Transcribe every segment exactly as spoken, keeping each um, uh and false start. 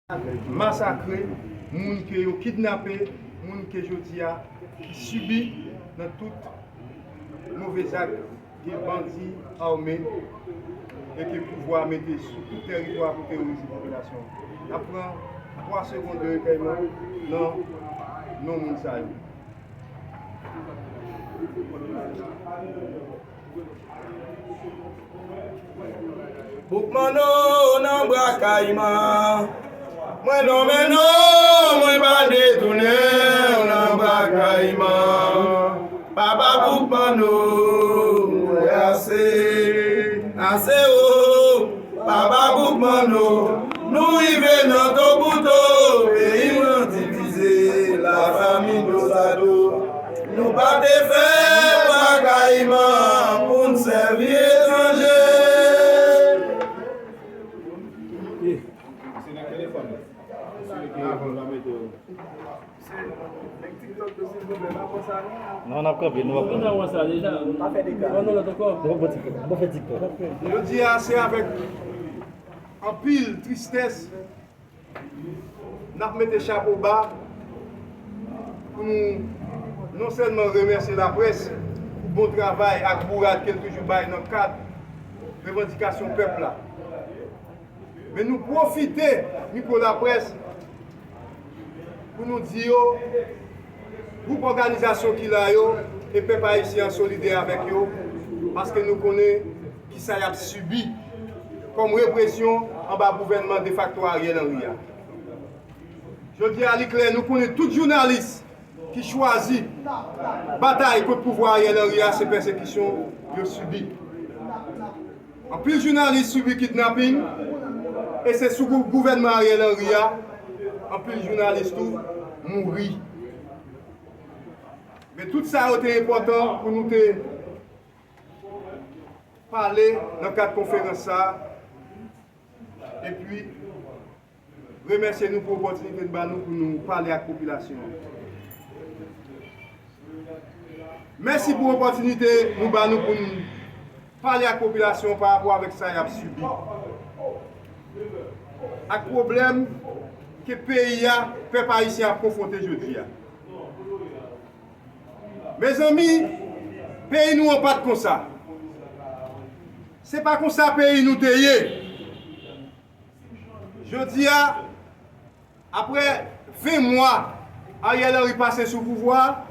masakre, moun ke yo kidnape, moun ke jodi a ki sibi nan tout move zak ke bandi ame e ke pouvwa a mete sou tout tèritwa pou teworize popilasyon. N ap pran twa segonn de rekèyman nan non moun sa yo. Boukman nou nan bra Kayiman. Mwen nonmen nou, mwen pa detounen w nan bra Kayiman. Papa Boukman nou, ase, ase o. Papa Boukman nou, nou rive nan to pou to, peyi nou divize, lafanmi do sa do. Nou pa te fè bra Kayiman pou n sèvi etranje. Se nan telefòn nan. Se nan telefòn nan. Non, n ap kanpe, nou ap kanpe. Nou ap fè TikTok. Nou ap fè TikTok. Jodi a, se avèk anpil tristès n ap mete chapo ba pou nou non sèlman remèsye laprès pou bon travay ak bourad ke l toujou bay nan kad revandikasyon pèp la. Men nou pwofite mikwo laprès pou nou di yo, gwoup òganizasyon ki la yo, e pèp ayisyen an solidè avèk yo, paske nou konnen kisa y ap sibi kòm represyon anba gouvènman defakto Ariel Henry a. Jodi a, li klè, nou konnen tout jounalis ki chwazi batay kont pouvwa Ariel Henry a, se pèsekisyon yo sibi. Anpil jounalis sibi kidnaping, e se sou gou-, gouvènman Ariel Henry a, anpil jounalis tou mouri. Men tout sa yo te enpòtan pou nou te pale nan kad konferans sa a. Epi, remèsye nou pou opòtinite n ba nou pou nou pale ak popilasyon an. Mèsi pou opòtinite nou ba nou pou n pale ak popilasyon an pa rapò avèk sa y ap sibi. Ak pwoblèm ke peyi a, pèp ayisyen ap konfwonte jodi a. Mezanmi, peyi nou an pa t konsa. Se pa konsa peyi nou te ye. Jodi a, apre ven mwa Ariel Henry pase sou pouvwa,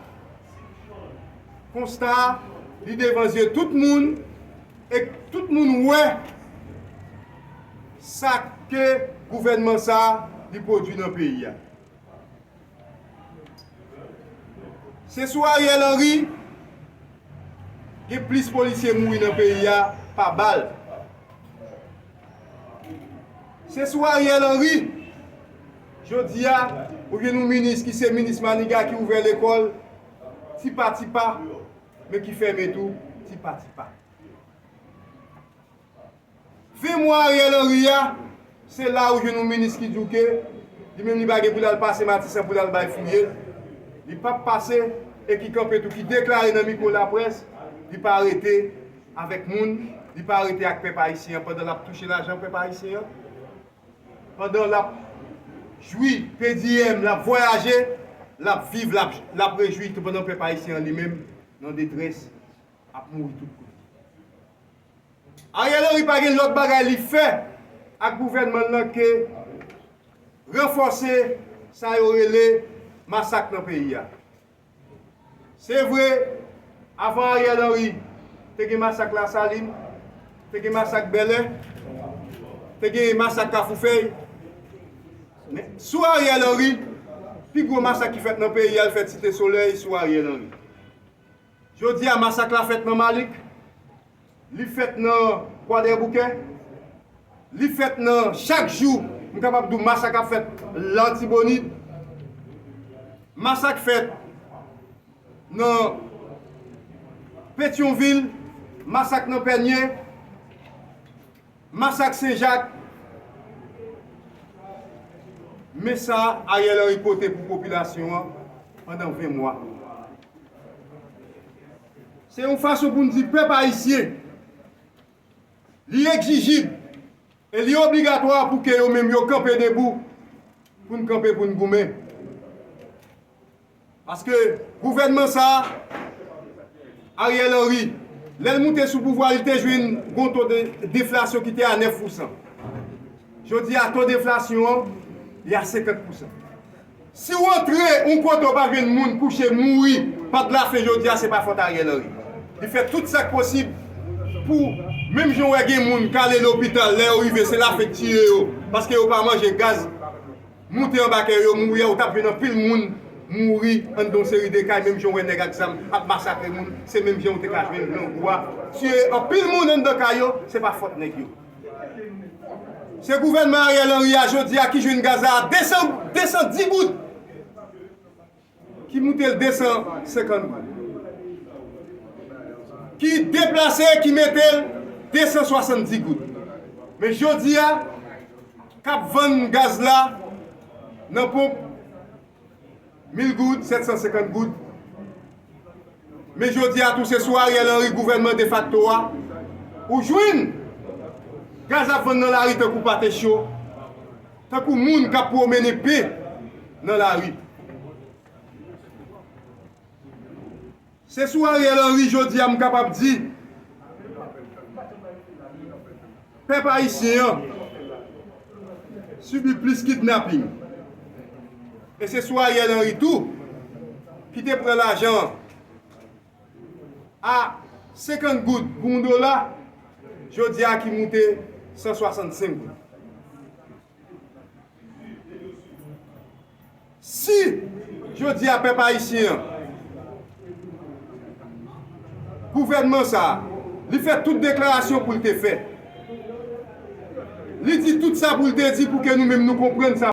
konsta li devan zye tout moun, e tout moun wè sa ke gouvènman sa li pwodui nan peyi a. Se sou Ariel Henry gen plis polisye mouri nan peyi a pa bal. Se sou Ariel Henry, jodi a, ou jwenn yon minis ki se minis Maniga ki ouvè lekòl tipa tipa, men ki fèmen tou tipa tipa. Ven mwa Ariel Henry a, se la ou jwenn yon minis ki di w ke li menm li pa gen pou l al pase Matisan pou l al bay fouye. Li p ap pase e ki kanpe tou, ki deklare nan mikwo laprès, li pa rete avèk moun, li pa rete ak pèp ayisyen an pandan l ap touche lajan pèp ayisyen an. Pandan l ap jwi per diem, l ap vwayaje, l ap viv, l ap, l ap rejwi tou pandan pèp ayisyen an li menm nan detrès, ap mouri tout kote. Ariel Henry pa gen lòt bagay li fè ak gouvènman l lan ke ranfòse sa yo rele masak nan peyi a. Se vre, avan Ariel Henry, te gen masak Lasalin, te gen masak Bèlè, te gen masak Kafoufèy. Men, sou Ariel Henry, pi gwo masak ki fèt nan peyi a, l fèt Site Solèy sou Ariel Henry. Jodi a, masak la fèt nan Malik, li fèt nan Kwadèboukè, li fèt nan chak jou, m kapab di w masak ap fèt Latibonit, masak fèt nan Petyonvil, masak nan Pènye, masak Sen Jak. Men sa Ariel Henry pote pou popilasyon an pandan ven mwa. Se yon fason pou n di pèp ayisyen, li egzijib e li obligatwa pou ke yo menm yo kanpe debou pou n kanpe, pou n goumen. Paske gouvènman sa a, Ariel Henry, lè l moute sou pouvwa, li te jwenn yon to de deflasyon ki te a nèf pousan. Jodi a, to deflasyon an, li a senkant pousan. Si w antre yon kote w pa jwenn moun, kouche, mouri, pa t lafen, jodi a, se pa fòt Ariel Henry. Li fè tout sa k posib pou, menm jan w wè gen moun k ale lopital, lè yo rive, se lafen k tiye yo, paske yo pa manje, gaz moute anba kè yo, mouri a, ou t ap jwenn anpil moun mouri anndan yon seri de kay, menm jan w wè nèg ak zam ap masakre moun, se menm jan ou te ka jwenn grangou a tiye anpil moun anndan kay yo, se pa fòt nèg yo. Se gouvènman Ariel Henry a jodi a ki jwenn gaz la a de san, de san dis goud, ki moute l de san senkant goud, ki deplase, ki mete l de san swasanndis goud. Men jodi a, k ap vann gaz la nan ponp, mil goud, sèt san senkant goud. Men jodi a tou, se sou Ariel Henry, gouvènman defakto a, ou jwenn gaz ap vann nan lari tankou pate cho, tankou moun k ap pwomennen pen nan lari. Se sou Ariel Henry jodi a m kapab di, pèp ayisyen an sibi plis kidnaping. E se sou Ariel Henry tou ki te pran lajan an a senkant goud pou yon dola, jodi a ki moute san swasannsenk goud. Si jodi a pèp ayisyen an, gouvènman sa a, li fè tout deklarasyon pou l te fè, li di tout sa pou l te di pou ke nou menm nou konprann sa